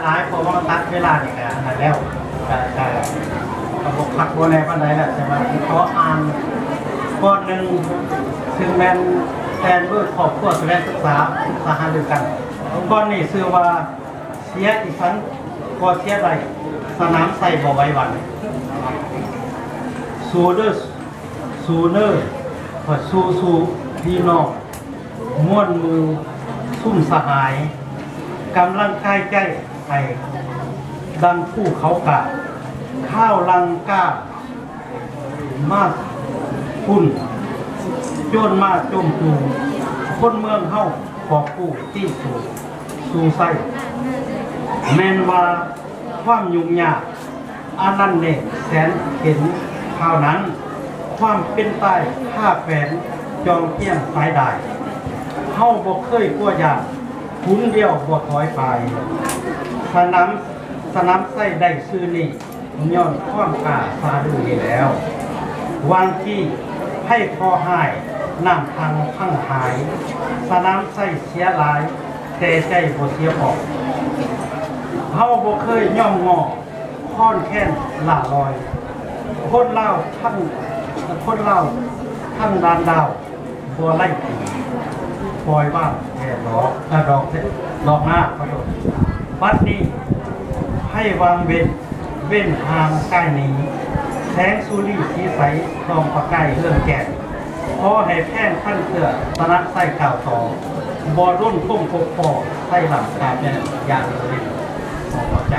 ຫຼາຍ ເພາະວ່າຕັດເວລານີ້ກະອັນນັ້ນແລ້ວ ກະ ກະ ກະບໍ່ຄັກບໍ່ແນ່ປານໃດແລ້ວ ແຕ່ວ່າຂໍອ່ານກ່ອນໜຶ່ງ ຊຶ່ງແມ່ນແຕ່ງດ້ວຍຄອບຄົວສະແຫວງສຶກສາ ສຶກສາຫາລືກັນ. ກ່ອນນີ້ຊື່ວ່າ ເສຍອີ່ສັງກໍເສຍໄດ້ ສະໜາມໄຊບໍ່ໄຫວຫວັ່ນ ສູ້ເດີ ສູ້ເນີ ສູ້ໆ ພີ່ນ້ອງ ມວນໝູ່ຊຸມສະຫາຍ ກຳລັງກາຍໃຈໃຫ້ດັ່ງພູເຂົາກາ ຄາວລັງກາມາພຸ້ນ ໂຈນມາຈົ່ມຈູ່ ຄົນເມືອງເຮົາກອບກູ້ຕີສູ້ ສູ່ໄຊ ແມ່ນວ່າຄວາມຫຍຸ້ງຍາກ ອານັນເນກແສນເຂັນຄາວນັ້ນ ຄວາມເປັນຕາຍຄາແຂວນຈອງຈຽງສາຍດາຍ ເຮົາບໍ່ເຄີຍກົວຢ້ານ ຫຸນດຽວບໍ່ຖອຍພ່າຍ ສະໜາມ ສະໜາມໄຊໄດ້ຊື່ນີ້ ຍ້ອນຄວາມກ້າສາດືນີ້ແລ້ວ ຫວ່າງກີ້ໄພເຄາະຮ້າຍ ນ້ຳທັງພັງຫາຍ ສະໜາມໄຊເສຍຫຼາຍ ແຕ່ໃຈບໍ່ເສຍພອກ ເຮົາບໍ່ເຄີຍຍອມງໍ້ ຄອນແຄນລ່າລອຍ ຄົນລາວທັງ ຄົນລາວທັງດ່ານດາວ ບໍ່ໄລ່ຕີ ປ່ອຍວ່າງແຕ່ດອກ ເອີ ດອກ ດອກນາ ຂໍໂທດ ບັດນີ້ໃຫ້ວາງເວັ້ນ ເວັ້ນຫ່າງກາຍໜີ ແສງສຸລີສີໃສ ສ່ອງປະກາຍເຮືອງແຈ້ງ ຂໍໃຫ້ແພງພັນເຊື້ອ ຊະນະໄຊກ້າວຕໍ່ ບໍ່ດົນຄົງຄົບພໍ ໄຊລ້ຳກາແຟນຢ່າງເລີຍ ຂໍຂອບໃຈ.